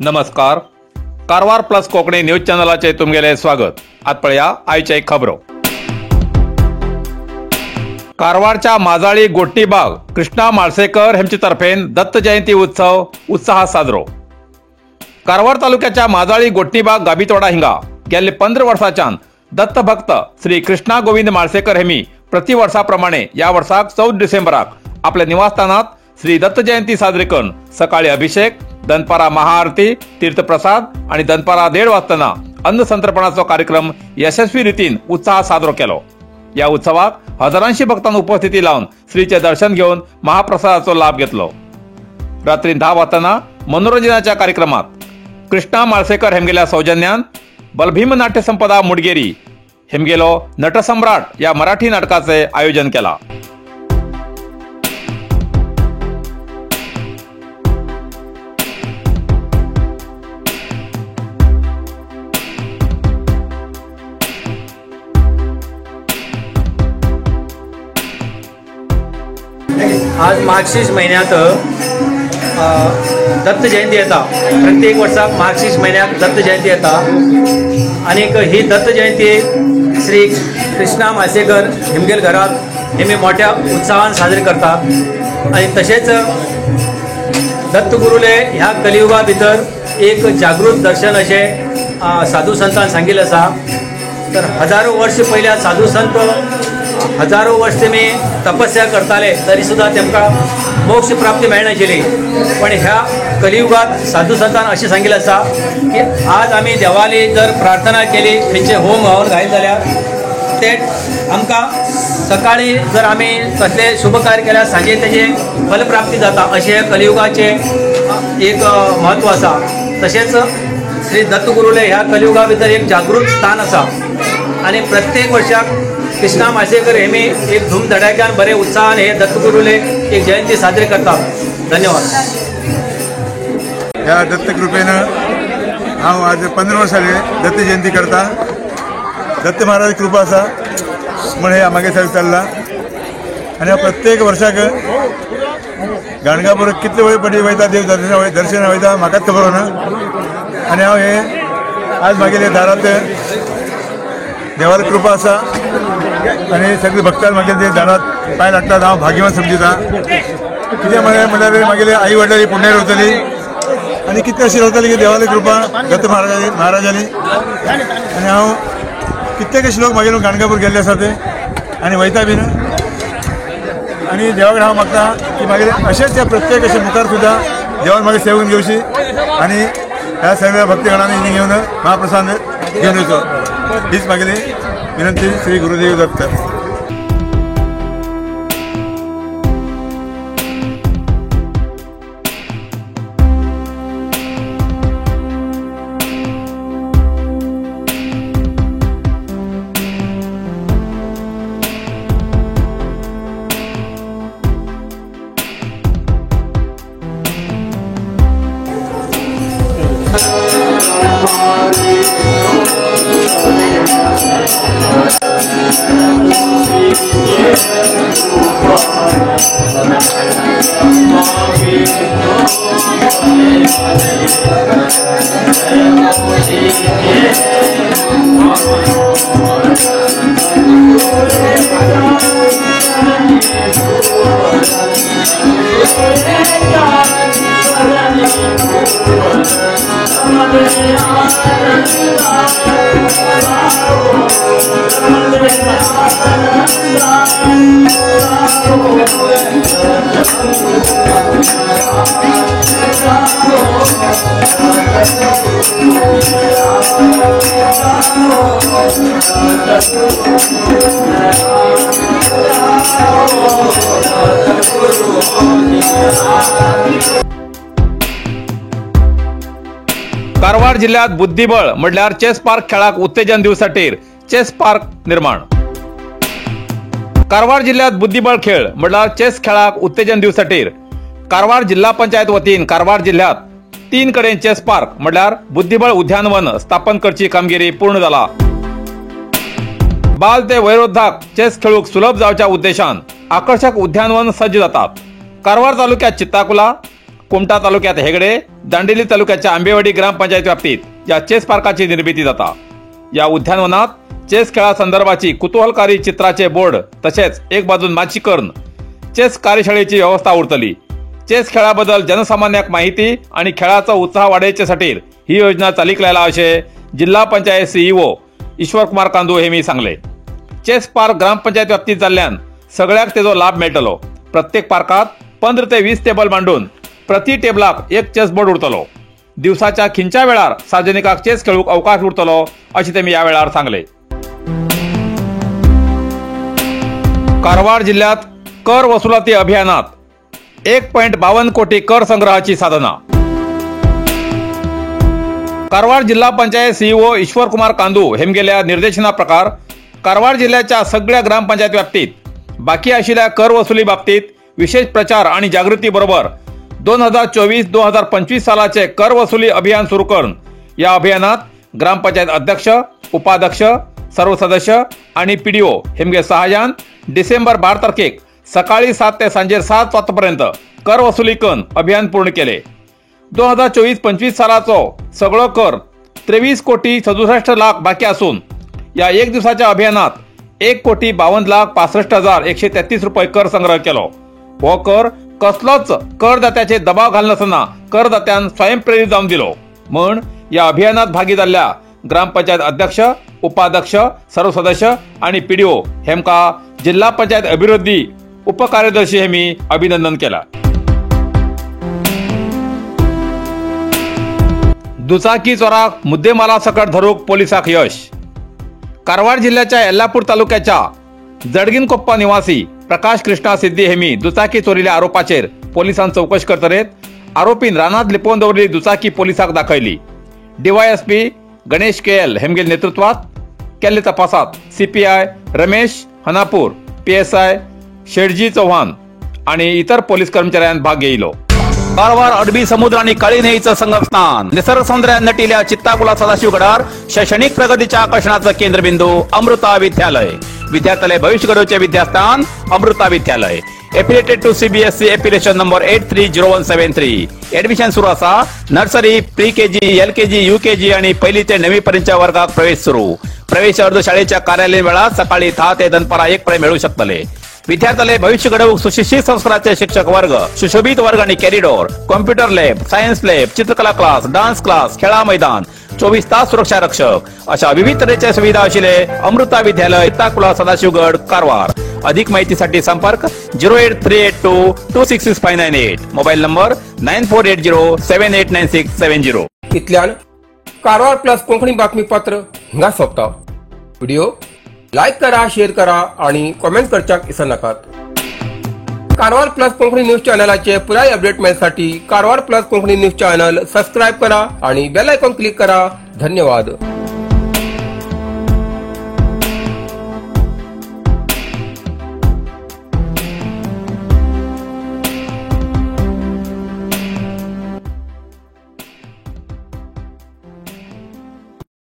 नमस्कार, Karwar plus Konkani news चॅनलाचे तुमगेले स्वागत. आज पळया आयचे खबरो. कारवारच्या माजाळी गोट्टीबाग कृष्णा माळसेकर हेमचे तर्फेन दत्त जयंती उत्सव उत्साहात साजरो. कारवार तालुक्याच्या माजाळी गोट्टीबाग गाबीतोडा हिंगा गेल्ले 15 वर्साच्यान दत्तभक्त श्री कृष्णा गोविंद माळसेकर हेमी प्रतिवर्षाप्रमाणे या वर्साक 14 डिसेंबराक आपल्या निवासस्थानात श्री दत्त जयंती साजरी करून सकाळी अभिषेक, दनपारा महाआरती, तीर्थप्रसाद आणि दनपारा 1:30 वाजताना अन्नसंतर्पणाचो कार्यक्रम यशस्वी रीतीन उत्साहात साजरो केलो. या उत्सवाक हजारांशी भक्तांना उपस्थिती लावून श्रीचे दर्शन घेऊन महाप्रसादाचो लाभ घेतलो. रात्री 10 वाजताना मनोरंजनाच्या कार्यक्रमात कृष्णा माळसेकर हेमगेल्या सौजन्यान बलभीम नाट्यसंपदा मुडगेरी हेमगेलो नटसम्राट या मराठी नाटकाचे आयोजन केला. आज मार्गशीर्ष महिन्यात दत्त जयंती येता. प्रत्येक वर्साक मार्गशीर्ष महिन्यात दत्त जयंती येता आनीक ही दत्त जयंती श्री कृष्णा माळसेकर हेमगेल घरात हे मी मोठ्या उत्साहान साजरे करतात. आनी तशेंच दत्तगुरुले ह्या कलियुगा भितर एक जागृत दर्शन अशें साधू संतान सांगिल्लें आसा. तर हजारो वर्ष पयल्या साधू संत हजारो वर्ष तेमी तपस्या करताले तरी सुद्दां तेमकां मोक्ष प्राप्ती मेळनाशिल्ली. पण ह्या कलियुगात साधू संतान अशें सांगिल्लें आसा की आज आमी देवाली जर प्रार्थना केली, खंयचे होम हवन घायले जाल्यार ते आमकां सकाळी जर आमी कसलें शुभ कार्य केल्यार सांजे तेजें फलप्राप्ती जाता अशें कलियुगाचें एक म्हत्व आसा. तशेंच श्री दत्तगुरुले ह्या कलियुगा भितर एक जागृत स्थान आसा आनी प्रत्येक वर्षाक कृष्णा माळसेकर हेमी एक धूमधडाक्यान बरे उत्साहान हे दत्तगुरुले एक जयंती साजरी करतात. धन्यवाद. ह्या दत्तकृपेनं हांव आज 15 वर्सां जाली दत्त जयंती करता. दत्त महाराज कृपा आसा म्हण हे मागे सगळें चल्लां आनी हांव प्रत्येक वर्साक गाणगापूर कितले वेळ पटी वयता, देव दर्शना दर्शन वयता, म्हाकाच खबर ना. आनी हांव हे आज मागेले दारांत देवाली कृपा आसा आनी सगळे भक्तांक मागीर दारांत पांय लागतात. हांव भाग्यवान समजिता. कितें म्हळ्यार म्हणल्यार मागेले आई वडिलांनी पुण्यार वतली आनी कितले अशी रावतली की देवाली कृपा दत्त महाराजांनी. आनी हांव कितले कशे लोक मागीर गाणगापूर गेल्ले आसा ते आनी वयता बीन. आनी देवा कडेन हांव मागता की मागीर अशेंच त्या प्रत्येक अशें मुखार सुद्दां देवान मागीर सेवून घेवची आनी ह्या सगळ्या भक्तगणांनी घेवन महाप्रसाद घेवन येवचो, हीच मागेली विनंती. श्री गुरुदेव दत्त. कारवार जिल्ह्यात बुद्धिबळ म्हटल्यार चेस पार्क खेळाक उत्तेजन दिवसाठी चेस पार्क निर्माण. कारवार जिल्ह्यात बुद्धिबळ खेळ म्हटल्यार चेस खेळाक उत्तेजन दिवसाठी कारवार जिल्हा पंचायत वतीन कारवार जिल्ह्यात 3 कडेन चेस पार्क म्हटल्यार बुद्धिबळ उद्यानवन स्थापन करची कामगिरी पूर्ण जाला. बाल ते वयोवृद्धाक चेस खेळूक सुलभ जावच्या उद्देशान आकर्षक उद्यानवन सज्ज जातात. कारवार तालुक्यात चित्ताकुला, कुमठा तालुक्यात हेगडे, दांडेली तालुक्याच्या आंबेवाडी ग्रामपंचायत व्याप्तीत या चेस पार्काची निर्मिती जाता. या उद्यानवनात चेस खेळा संदर्भाची कुतूहलकारी चित्राचे बोर्ड तसेच एक बाजून माची करून चेस कार्यशाळेची व्यवस्था उरतली. चेस खेळाबद्दल जनसामान्याक माहिती आणि खेळाचा उत्साह वाढायच्यासाठी ही योजना चालीक लायला असे जिल्हा पंचायत सीईओ ईश्वर कुमार कांदू हे मी सांगले. चेस पार्क ग्रामपंचायत व्याप्तीत जाल्ल्यान सगळ्याक तेजो लाभ मेळटलो. प्रत्येक पार्कात 15 ते 20 टेबल मांडून प्रति टेबलाक एक चेस बोर्ड उरतलो. दिवसाच्या खिंच्या वेळार सार्वजनिकाक चेस खेळूक अवकाश उरतलो अशें तेमी ह्या वेळार सांगले. कारवार जिल्ह्यात कर वसुलाती अभियानात 1.52 कोटी कर संग्रहाची साधना. कारवार जिल्हा पंचायत सीईओ ईश्वर कुमार कांदू हेमगेल्या निर्देशना प्रकार कारवार जिल्ह्याच्या सगळ्या ग्रामपंचायत व्याप्तीत बाकी आशिल्ल्या कर वसुली बाबतीत विशेष प्रचार आणि जागृती बरोबर 2024-2025 सालाचे कर वसुली अभियान सुरू करून या अभियानात ग्रामपंचायत अध्यक्ष, उपाध्यक्ष, सर्व सदस्य आणि पीडीओ हेमगे सहाय्यान डिसेंबर 12 तारखेक सकाळी 7 ते सांजेर 7 वाजतापर्यंत कर वसुली करून अभियान पूर्ण केले. 2024-25 सालाचो सगळो कर 23,67,00,000 बाकी असून या एक दिवसाच्या अभियानात 1,52,65,133 रुपये कर संग्रह केलो. हो कर कसलोच करदात्याचे दबाव घालनासतना करदात्यान स्वयंप्रेरित जावन दिलो. म्हण या अभियानात भागी जाल्ल्या ग्रामपंचायत अध्यक्ष, उपाध्यक्ष, सर्व सदस्य आणि पीडीओ हेमका जिल्हा पंचायत अभिवृद्धी उपकार्यदर्शी हेमी अभिनंदन केला. दुचाकी चोराक मुद्देमाला सकट धरूक पोलिसाक यश. कारवार जिल्ह्याच्या येल्लापूर तालुक्याच्या जडगिनकोप्पा निवासी प्रकाश कृष्णा सिद्धी हेमी दुचाकी चोरील्या आरोपाचेर पोलिसांन चौकशी करतरेत आरोपीन रानात लिपोवन दवरली दुचाकी पोलिसाक दाखयली. डीवायएसपी गणेश केएल हेमगेल नेतृत्वात केल्ले तपासात CPI Ramesh Hanapur, PSI Shedji Chavan आणि इतर पोलीस कर्मचाऱ्यांनी भाग घेतलो. कारवार अरबी समुद्र आणि काळी न्हंयेचं संगमस्थान, निसर्ग सौंदर्यान नटिल्या चित्ताकुला सदाशिवगडार शैक्षणिक प्रगतीच्या आकर्षणाचं केंद्रबिंदू अमृता विद्यालय. विद्यार्थ्यालय भविष्य घडवचे विद्यास्थान Amrita Vidyalaya. Affiliated to CBSE affiliation number 830173. Admission सुरू असा. Nursery, pre KG, L KG, U KG आणि पहिली ते 9वी पर्यंतच्या वर्गात प्रवेश सुरू. प्रवेश अर्ज शाळेच्या कार्यालयीन वेळात सकाळी 10 ते दनपारा 1 पर्यंत मिळू शकतले. विद्यार्थ्याले भविष्य घडवूक सुशिक्षित संस्काराचे शिक्षक वर्ग, सुशोभित वर्ग आणि corridor, computer lab, science lab, चित्रकला क्लास, डान्स क्लास, खेळा मैदान, 24 तास सुरक्षा रक्षक अशा विविध तऱ्हेच्या सुविधा असलेले अमृता विद्यालय, चित्ताकुला, सदाशिवगड, कारवार. अधिक माहितीसाठी संपर्क 08382 266598, मोबाईल नंबर 9480789670. इतल्यान कारवार प्लस कोंकणी बातमीपत्र हिंगा सोंपता. व्हिडिओ लायक करा, शेअर करा आणि कॉमेंट करच्याक विसरनाकात. कारवार प्लस कोंकणी न्यूज चॅनलाचे पुराय update मेळसाठी Karwar plus Konkani news channel subscribe करा आणि बेल आयकॉन क्लिक करा. धन्यवाद.